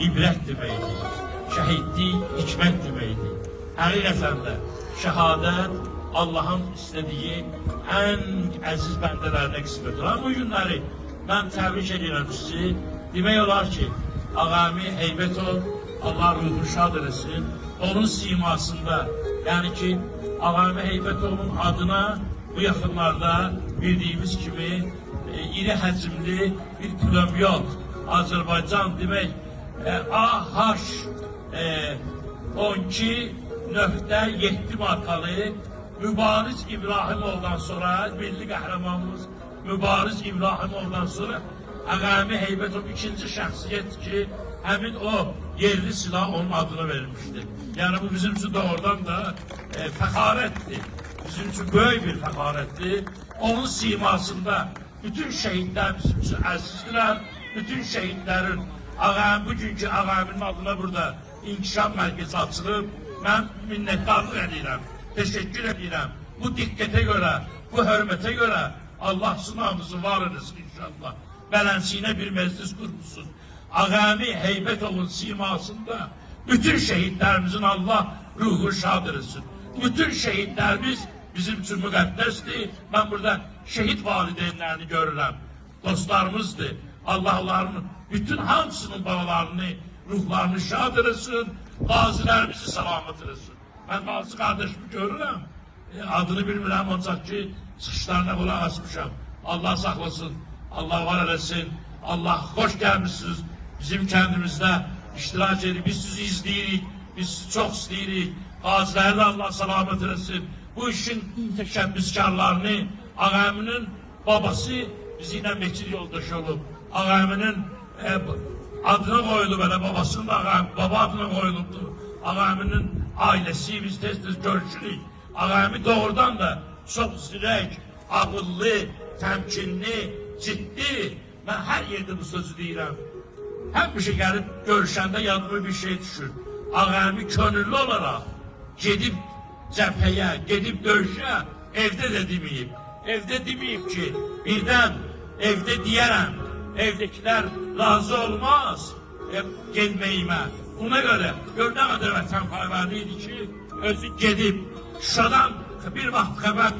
ibrət deməkdir. Şəhidlik hikmət deməkdir. Həqiqətən də şəhadət Allahın istədiyi ən əziz bəndələrinə qismət olur. Bu günləri mən təbrik edirəm sizi. Demək olar ki, Ağami Heybetov, Allah ruhunu şad eləsin, onun simasında, yəni ki, Ağami Heybetovun adına bu yaxınlarda bildiyimiz kimi iri həcmli bir pulemyot Azərbaycan demək AH 12.7 markalı Mübariz İbrahimovdan sonra milli qəhrəmanımız Mübariz İbrahimovdan sonra Ağami Heybetov ikinci şəxsiyyət ki, həmin o yerli silah onun adına verilmişdi. Yəni bu bizim üçün doğrudan da fəxarətdir. Bizim üçün böyük bir fəxarətdir. Onun simasında bütün şehitler bizim üçün əzizdirlər. Bütün şehitlerin Ağam, bugünkü Ağaminin adına burada inkişaf mərkəzi açılıb. Mən minnətdarlıq edirəm, təşəkkür edirəm. Bu diqqətə görə, bu hörmətə görə Allah sınavınızı var eləsin inşallah. Bələnçiyinə bir meclis qurmuşsunuz. Ağami Heybetovun simasında bütün şehitlerimizin Allah ruhu şad eləsin. Bütün şehitlerimiz bizim üçün müqəddəsdir. Mən burada şehit valideynlerini görürəm. Dostlarımızdır. Allah onların bütün hamısının balalarını, ruhlarını şad eləsin. Qazilərimizi salamat eləsin. Mən qazi qardaşımı görürəm. Adını bilmirəm, ancaq ki, çıxışlarına qulaq asmışam. Allah saxlasın, Allah var eləsin. Allah xoş gəlmişsiniz. Bizim kəndimizdə iştirak edin. Biz sizi izləyirik, biz sizi çox istəyirik. Qaziləri də Allah salamat eləsin. Bu işin təşəbbüskarlarını Ağaminin babası bizimlə meçid yoldaşı olub. Ağaminin adına qoyulub elə, babasının da Ağami, baba adına qoyulubdur. Ağaminin ailəsi, biz tez-tez görüşürük. Ağami doğrudan da çox zirək, ağıllı, təmkinli, ciddi. Mən hər yerdə bu sözü deyirəm. Həmişə gəlib görüşəndə yadıma bir şey düşür. Ağami könüllü olaraq gedib cəbhəyə, gedib döyüşə, evdə də deməyib. Evdə deməyib ki, birdən evdə deyərəm, evdəkilər razı olmaz gedməyimə. Ona görə gör nə qədər vətənpərvərli idi ki, özü gedib Şuşadan bir vaxt xəbər